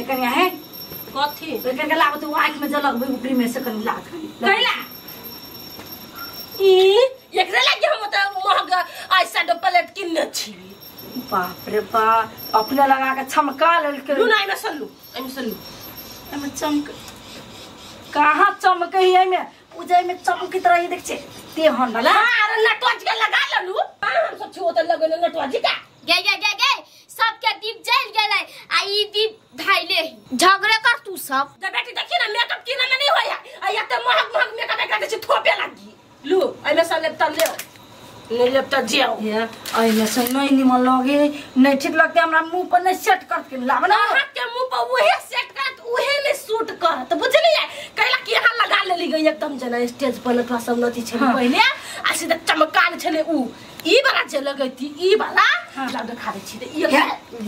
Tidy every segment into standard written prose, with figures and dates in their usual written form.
हे कनिया हे कथी कनिया लाब तू आँख में जलक ऊपरी में से कनी लाग कैला ई एकरे लागी हम त महंगा आई शैडो पैलेट किनने छी। बाप रे बाप अपने लगा के चमका लेलकै। लू ना एमे सल्लू एमे सल्लू एमे चमक कहाँ चमके है एमे पूजा में चमकित रही देख छे तेहन वाला। हां अरे नटवाजी के लगा लेलू हम सब छी ओत लगेले नटवाजी का गे गे गे गे सबके दीप जल गेलै आ ई दीप धाइले झगड़े कर तू सब। जे बेटी देखी ना मेकअप किना में नहीं होया आ एते महग महग मेकअप एकरा दे छी थोपे लागी लू एमे से लेब त ले नहीं लेब त जियो। हे एमे से नहीं निमन लगे नहीं ठीक लगते हमरा मुंह पर नहीं सेट करत के लाब ना अहाँ के मुंह पर उहे सेट करत उहे ने सूट करत बुझलिए कैला कि यहाँ लगा लेली गई एकदम जना स्टेज पर लटवा सब नथी छले पहिले आ सीधा चमकाल छले उ ई वाला जे लगैती ई वाला लाब देखा दे छी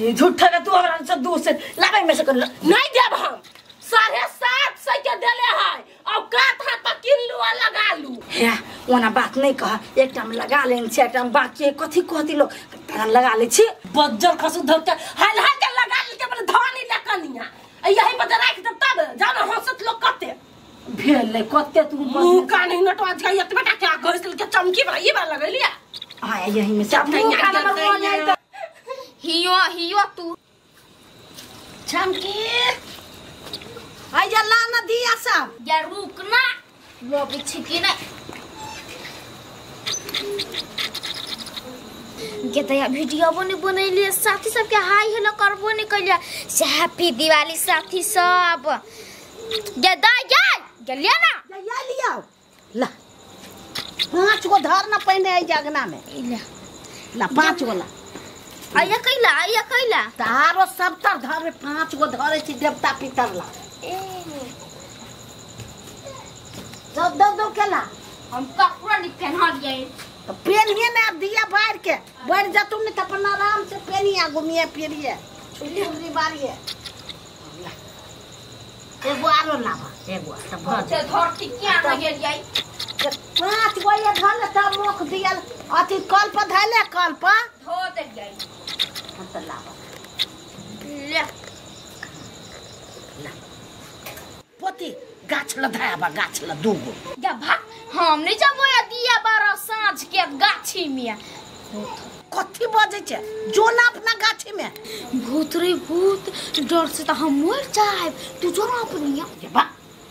ये झूठा के तू हमरा से दू से लाबे में से कर नहीं देब हम 750 के देले है और कात हाथ पर किन लू आ लगा लू। हे ओना बात नहीं कह एकटा में लगा लेन छै एकटा में बाकी कथी कहती लोग तहन लगा ले छी बज्जर खसु धरते हाल हाल के लगा ले के बोले धानी लकनिया यही पर राख दे तब जानो हंसत लोग कते भेल कते तू मुंह कान नटवा के एत बेटा के घोस के चमकी वाला ई वाला लगलिया। हां यही में सब मुंह कान हमर हियो हियो तू चमकी आई जला ना दिया सब या रुक ना लोग छिकी ना के तया वीडियो बने बनैलिए साथी सब के हाय हेलो करबो ने कइलिए हैप्पी दिवाली साथी सब गे दा गे गेलिए ना या लियो ला पांच गो धर ना पहिने आई जगना में ला ला पांच गो ला आया कैला आया कैला तारो सब तर धर पांच गो धरे छी देवता पितर ला जब दो दो केला हम कपड़ा नहीं पहनलिए तो पेनिए ना दिया बाहर के बढ़ जा तुम ने तो अपन आराम से पेनिया घूमिए फिरिए छुली उली बारिए एगो आरो लाबा एगो तब भर से धरती क्या न गेलिए पांच गो ये धर तब मुख दिया अथी कल पर धैले कल पर धो देलिए हम तो लाबा ले ला पोती गाछ ल धाबा गाछ ल दूगो जा भाग हम नहीं जबो दिया बारह साँझ के गाछी में कथी बजे छे जो ना अपना गाछी में भूत रे भूत डर से तो हम मर जाए तू जो ना अपनी ये बा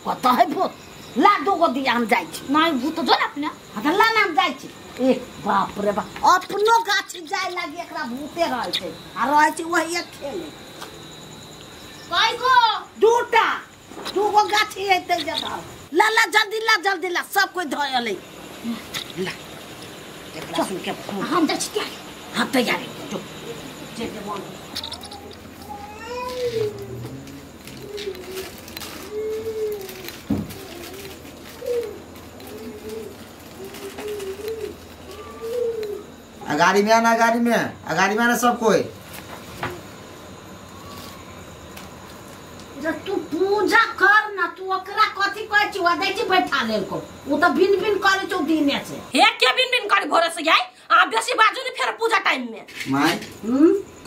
कत है भूत ला दूगो दिया हम जाई छी नहीं भूत जो ना अपना हां त ला ना हम जाई छी ए बाप रे बाप अपनो गाछी जाय लागी एकरा भूते रहै छै आ रहै छै वही खेले कई गो दूटा दूगो गाछी एते जे धर ला ला जल्दी ला सब कोई धर ला एकरा सुन के हम जा छी तैयारी। हां तैयारी जो जे जे बोल गाड़ी में आना गाड़ी में आना सब कोई। तू पूजा कर ना तू ओकरा कथी कहै छी ओ दै छी बैठा लेल को उ त बिन बिन करै छौ दिने से हे के बिन बिन करे भोरे से जाय आ बेसी बाजू ने फेर पूजा टाइम में my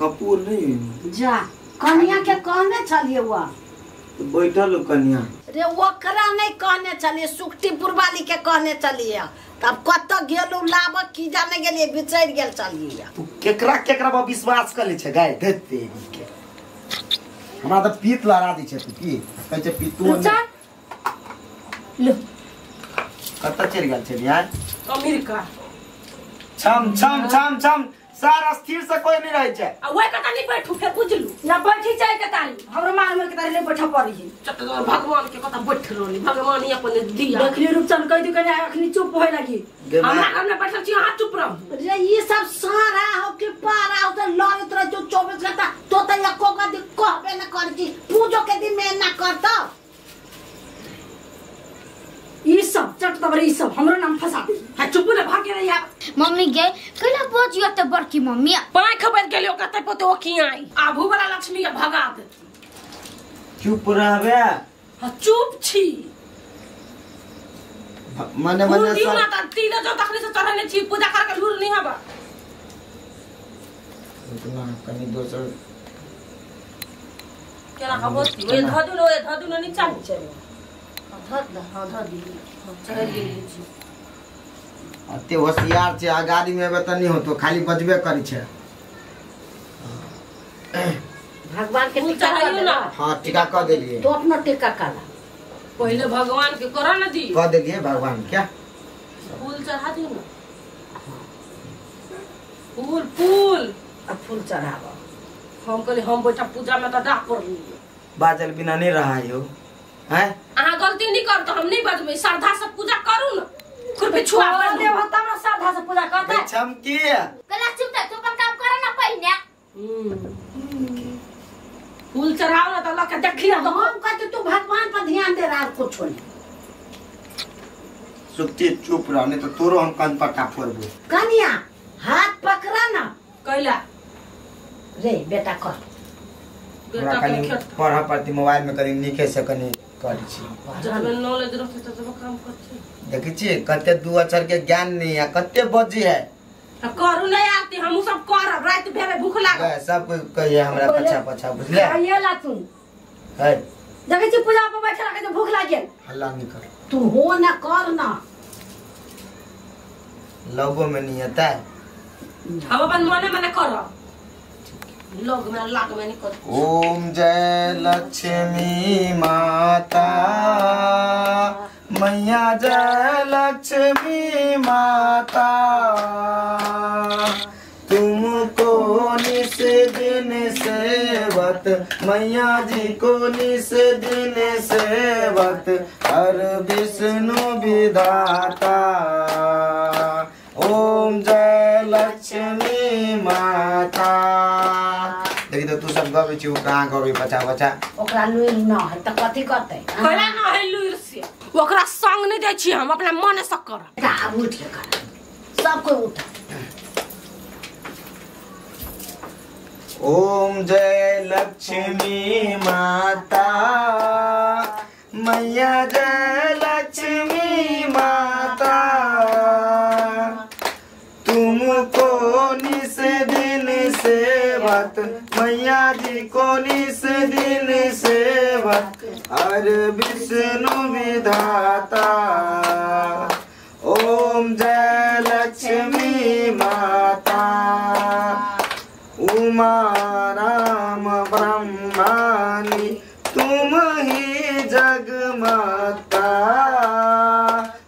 कपूर नहीं जा कन्या के कहने छलिए वा तो बैठल कन्या रे ओकरा नहीं कहने छलिए सुखटीपुर वाली के कहने छलिए तब कत गेलू लाब की जाने गेलिए बिचैर गेल छलिए। तू केकरा केकरा पर विश्वास कर ले छे गाय धत तेरी के हमरा त पीत लड़ा दै छै तू की कहै छै पीतो लो कत चलि गेल छै यार अमेरिका छम छम छम छम सारा स्थिर से कोई नहीं रहै छै आ ओइ कता नहीं बैठू फेर बुझलू ना बैठी छै कतारी हमरो माल में कतारी नहीं बैठा पड़ी है चट भगवान के कता बैठ रहली भगवान ही अपन दिया देखली रूपचंद कह दी कने अखनी चुप होय लागी हमरा घर में बैठल छी अहाँ चुप रहू रे ई सब सारा हो के पारा हो त लड़त रह जो 24 घंटा तो त एको गदी कहबे न कर छी पूजो के दिन में ना करत ई सब चट तबर ई सब हमरो नाम फंसा दे। हां चुप ने भाग रे यार मम्मी गे कैला बजियो त बड़की मम्मी पांख बज गेलियो कते पोते ओखी आई आभू वाला लक्ष्मी के भगा दे। चुप रहबे। हां चुप छी मने मने सब ना त तीन जो तखनी से चढ़ने छी पूजा कर के लूर नहीं हबा इतना कनी दोसर केला का होती ओए धदु न ओए धदु न नीचा चले धद the हां धद दी चढ़ गेली छी। अते होशियार छै आ गाड़ी में एबे त नहीं होतो खाली बजबे करी छै। भगवान के टीका कर ना। हां टीका कर देलिए तो अपना टीका काला पहले भगवान के करा न दी कर देलिए भगवान क्या फूल चढ़ा दी ना फूल फूल अब फूल चढ़ावा। हम कहली हम बैठा पूजा में त डाक पड़ली बाजल बिना नहीं रहा हो हैं। अहाँ गलती नहीं कर तो हम नहीं बजबै श्रद्धा से पूजा करू न खुरपी छुआ पर देव तब ना श्रद्धा से पूजा करते चमकी कला चुप त तू अपन काम कर ना पहिने। फूल चढ़ाओ ना त लके देखी ना तो हम कहते तू भगवान पर ध्यान दे रहा कुछ नहीं। सुक्ति चुप रह नहीं तो तोरो हम कान पर फोड़बो। कन्या हाथ पकड़ा ना कैला रे बेटा कर बेटा के खेत पढ़ा पड़ती मोबाइल में कनी लिखे से कनी करै छी जब नॉलेज रहते तब काम करते। देखै छी कते दू अक्षर के ज्ञान नहीं है कते बजी है त करू नहीं आती हम सब करब रात भेले भूख लागल सब कोई कहिए हमरा पछा पछा बुझले आइए ला तू है। देखै छी पूजा पर बैठल के भूख लागल हल्ला नहीं कर तू हो ना कर ना लोगों में नहीं आता है हम अपन मने मने करब लोग में लाग में नहीं कर। ओम जय लक्ष्मी माता मैया जय लक्ष्मी माता तुमको निस दिन सेवत मैया जी को निस दिन सेवत हर विष्णु विधाता। ओम जय लक्ष्मी माता। देखी तो तू सब गबै छी कहाँ गबै बचा बचा ओकरा लुइर न है त कथि करतै कहला न है लुइर से ओकरा संग नहीं दै छी हम अपना मन से करब। अब उठ के कर सब कोई उठ। ओम जय लक्ष्मी माता मैया जय लक्ष्मी माता तुमको निस दिन सेवत मैया जी को निस दिन सेवत हर विष्णु विधाता। ओम जय लक्ष्मी माता उमा राम ब्रह्मानी तुम ही जगमाता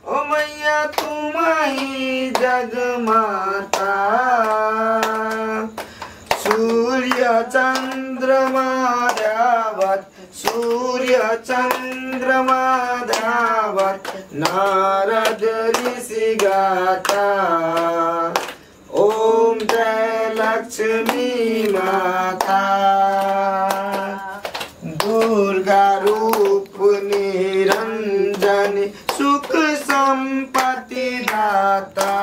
ओ मैया तुम ही जगमाता। सूर्य चंद्रमा ध्यावत सूर्य चंद्रमा ध्यावत नारद ऋषि गाता। ओम जय लक्ष्मी माता दुर्गा रूप निरंजन सुख संपत्ति दाता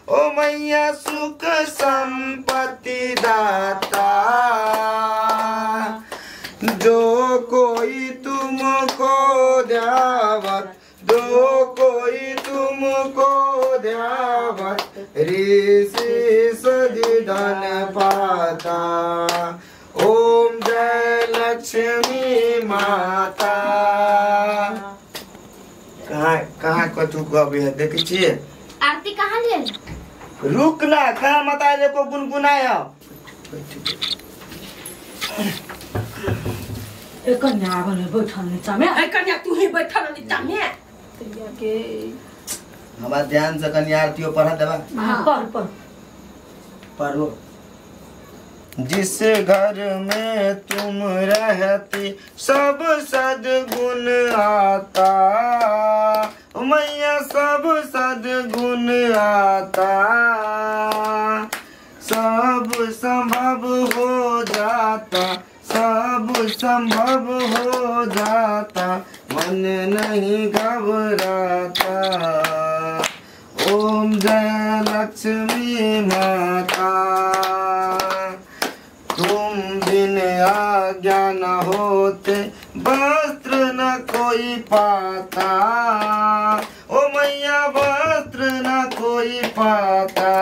ओ मैया सुख संपत्ति दाता। जो कोई तुमको ध्यावत जो कोई तुमको ध्यावत ऋषि सजिधन पाता। ओम जय लक्ष्मी माता। कहाँ कहाँ कथू गबै है देखै छियै आरती कहाँ लेल रुक ना कहाँ मत आए को गुनगुनाय। ए कन्या आगल बैठल नीचा में ए कन्या तू ही बैठल नीचा में के हमरा ध्यान से कन्या आरतीओ पढ़ा देबा। हां पढ़ पढ़ पढ़ो। जिस घर में तुम रहती सब सद्गुण आता मैया सब सद्गुण आता सब संभव हो जाता सब संभव हो जाता मन नहीं घबराता। ओम जय लक्ष्मी माता। तुम बिन आज्ञा न होते वस्त्र न कोई पाता ओ मैया वस्त्र न कोई पाता।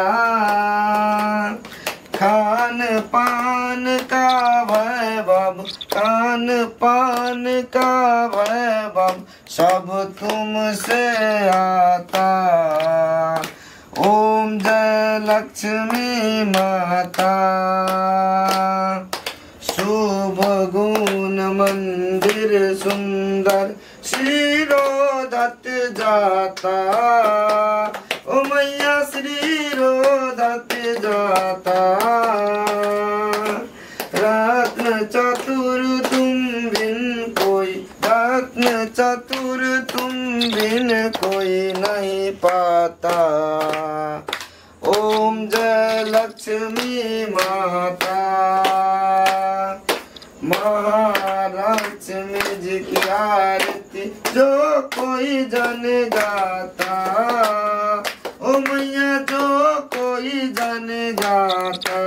खान पान का वैभव कान पान का वैभव सब तुमसे आता। ओम जय लक्ष्मी माता। शुभ गुण मंदिर सुंदर श्रीरोदत जाता। ओ मैया श्रीरोदत जाता। रत्न चतुर तुम बिन कोई, रत्न चतुर तुम बिन कोई नहीं पाता। ओम जय लक्ष्मी माता। महालक्ष्मी जी की आरती जो कोई जन गाता। ओ मैया जो कोई जन गाता।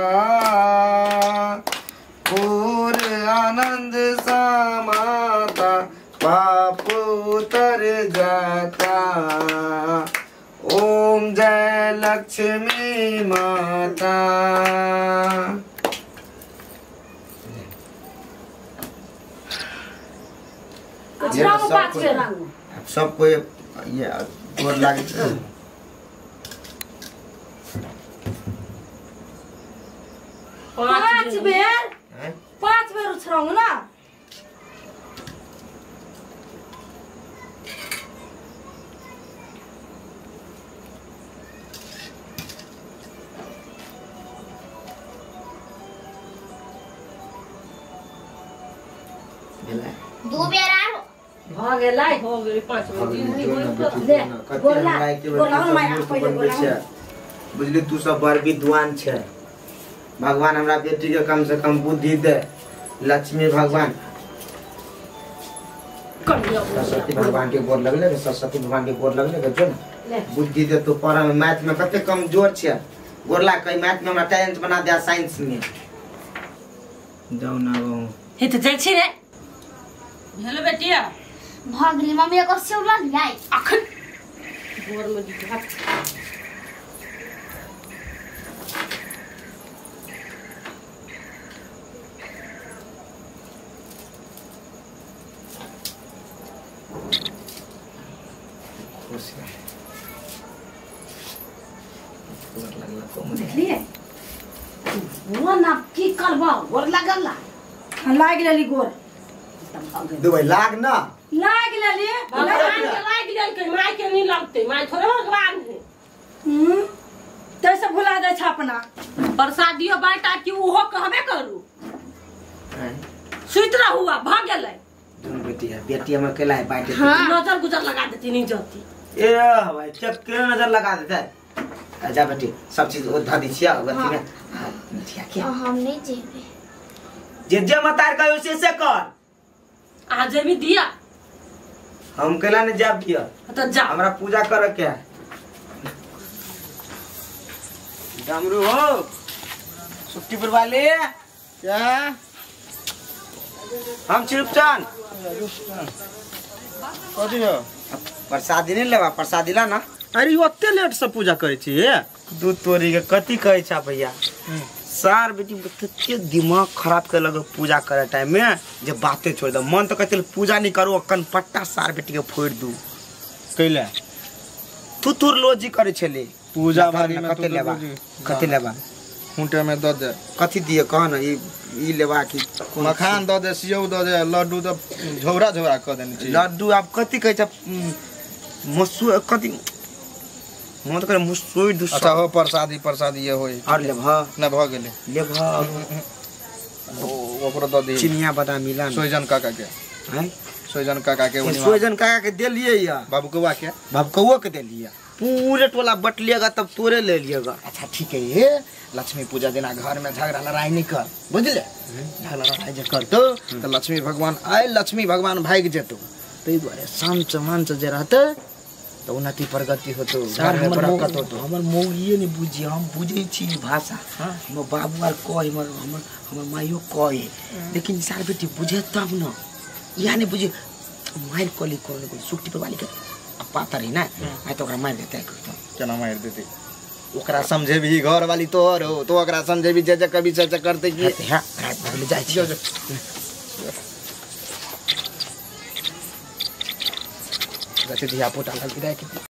पूर आनंद समाता, पाप उतर जाता। ओम जय लक्ष्मी माता। सब कोई ये गोर लागे छै। पाँच बेर, 5 बेर उछराऊ ना। दू बेर आरो भ गेलै, हो गेलै 5 बेर। बुझली तू सब बड़ विद्वान छै। भगवान हमरा बेटी के कम से कम बुद्धि दे। लक्ष्मी भगवान सरस्वती भगवान के गोर लगले, सरस्वती भगवान के गोर लगले जो ने बुद्धि दे। तो पढ़ में मैथ में कते कमजोर छै, गोर लाग कहीं मैथ में हमरा टैलेंट बना दे, साइंस में जाऊ ना गो। हे त जाइ छी रे। हेलो बेटिया भ गेलै मम्मी, एगो सेव ल लियै अखन गोर में दिखा। खुश रह। गोर लगला को देखलिए वो ना की करबा, गोर लागल ला लाग लेली गोर। दुबई लाग ना लाग लेली, भगवान के लाग लेल के my के नहीं लगते, my थोड़े भगवान है। तैसे भुला जाय छै अपना। प्रसादियो बाटा कि उहो कहबे करू। सुति रहू आ भ गेलै। दुनू बेटी है, बेटी हमर केला है बाटे। नजर गुजर लगा देती नहीं जती। ए भाई चक के नजर लगा देते। जा बेटी सब चीज ओ ध दी छिया अथी में। हां के हम नहीं जेबे। जे जे मतार कहे उसे से कर। आ जेबी दिया हम केला ने जाब दिया त जा, हमरा पूजा करे के है। डमरू हो सुट्टीपुर वाले क्या हम चिरुपचान कथी हो? प्रसादी नहीं लेबा, प्रसादी ला ना। अरे ओते लेट से पूजा करै छी दूध तोरी के कथी कहै छ भैया? सार बेटी कते दिमाग खराब कर लगे पूजा करे टाइम में, जे बातें छोड़ दे। मन तो कहते पूजा नहीं करू, अकन पट्टा सार बेटी के फोड़ दू। कैला तू तुर लोजी करे छले पूजा भारी में। कते लेबा, कते लेबा? हुंटे में the they. कथी दिए कह न? ई लेबा कि मखान the they, save the they, laddu the झौरा झौरा क देने छी। लड्डू आप कथी कहै छ? मसु कथी मन तो करे मुसोई दू। अच्छा हो प्रसादी, प्रसादी ये होई और लेबा ना भ गेलै लेबा। ओकरो the they चिनिया बादाम मिला सोजन काका के। हैं सोजन काका के, सोजन काका के देलिए या बाबू कौआ के, बाबू कौआ के देलिए। पूरे टोला बट लिएगा तब तोरे ले लिएगा। अच्छा ठीक है, ये लक्ष्मी पूजा दिना घर में झगड़ा लड़ाई नहीं कर, बुझले? झगड़ा लड़ाई जे करतो तो लक्ष्मी भगवान आए, लक्ष्मी भगवान भाग जेतो। तै दुआरे शांत मंच जे रहते तो उन्नति प्रगति होतो, घर में बरकत होतो। हमर मौगिए नहीं बुझी, हम बुझै छी भाषा। हमर बाबू आर कहे, हमर हमर हमर माइयो कहे, लेकिन सार बेटी बुझे तब न। इहा नहीं बुझे मार कली कोन कोन सुक्ति पर वाली के पातर है ना, आइ तो ओकरा मार देतै। केना मार देतै? ओकरा समझेबी घर वाली तोहर हो तो ओकरा समझेबी जे जे कभी चर्चा करते कि हां रात भगले जाइ छी। धिया पुता लग विदाई।